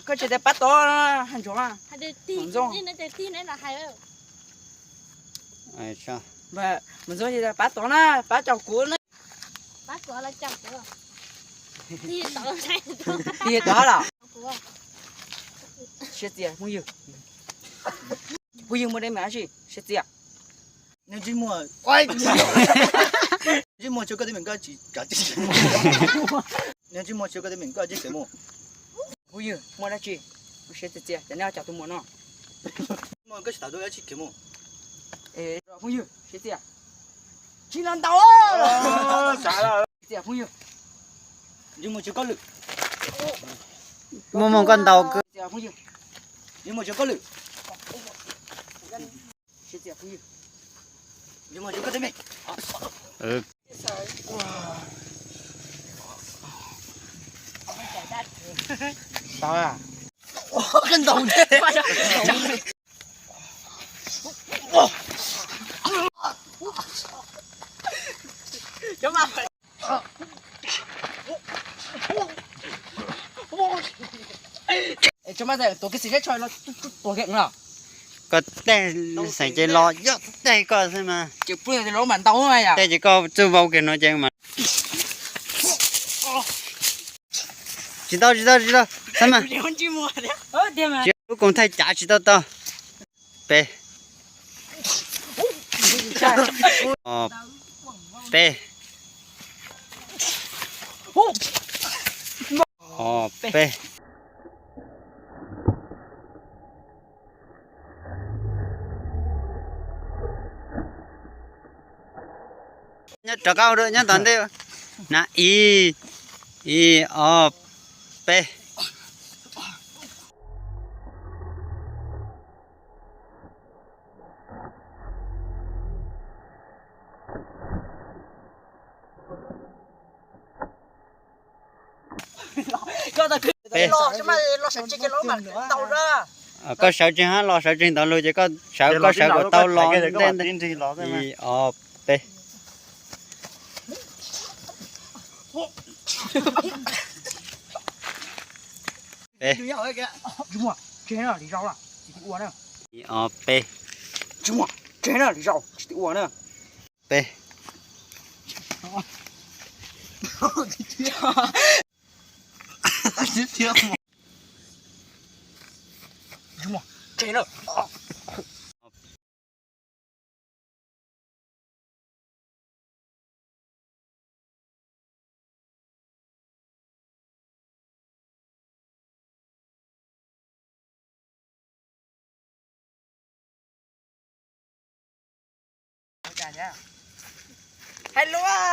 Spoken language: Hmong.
Koj tsis tias pab tod, hais ntsoov. Mus ntxooj, mus ntxooj, pab tod na, pab tso kuv na. Tig tod los? Siab txias phooj ywg. Phooj ywg muaj teeb meem dab tsi siab txias? Ntsej muag, ntsej muag tsis koj teeb meem koj tsis, ntsej muag tsis koj teeb meem koj tsis khiav mus. Phooj ywg muaj dab tsi siab txias txias ces nej cov tus muam no. Koj tsis tau dab tsi khiav mus. Phooj ywg siab txias. Tsis los ntaus. Txias phooj ywg. Ntsej muag tsis koj lwm. Muaj muaj koj ntaus kawg. Txias phooj ywg. Ntsej muag tsis koj lwm. Siab txias phooj ywg. Ntsej muag tsis koj teeb meem. Tau a. Koj ntaus ne. Cov mas, cov mas, tus kis xis seb tso no, tus keem no. Koj tej xeem ces los yog tej koj xwb mas. Ces pw los mas ntau mas yom. Tej ces koj txuj vau kiag no ces mas. Tsis tau, tsis tau, tsis tau. Xab mas. Lub koom thaij cav tsis tau tau. Peb. Peb. Peb. Nyob rov qab ua dua nyob tom ntej. Na, ib, ib, ob, peb. Koj sawv tsees hab los sawv tsees ntawd lug ces koj sawv, koj sawv kom tau los ntej ntej. Ib, ob, peb. Peb. Ib, ob, peb. Peb. Hais lus.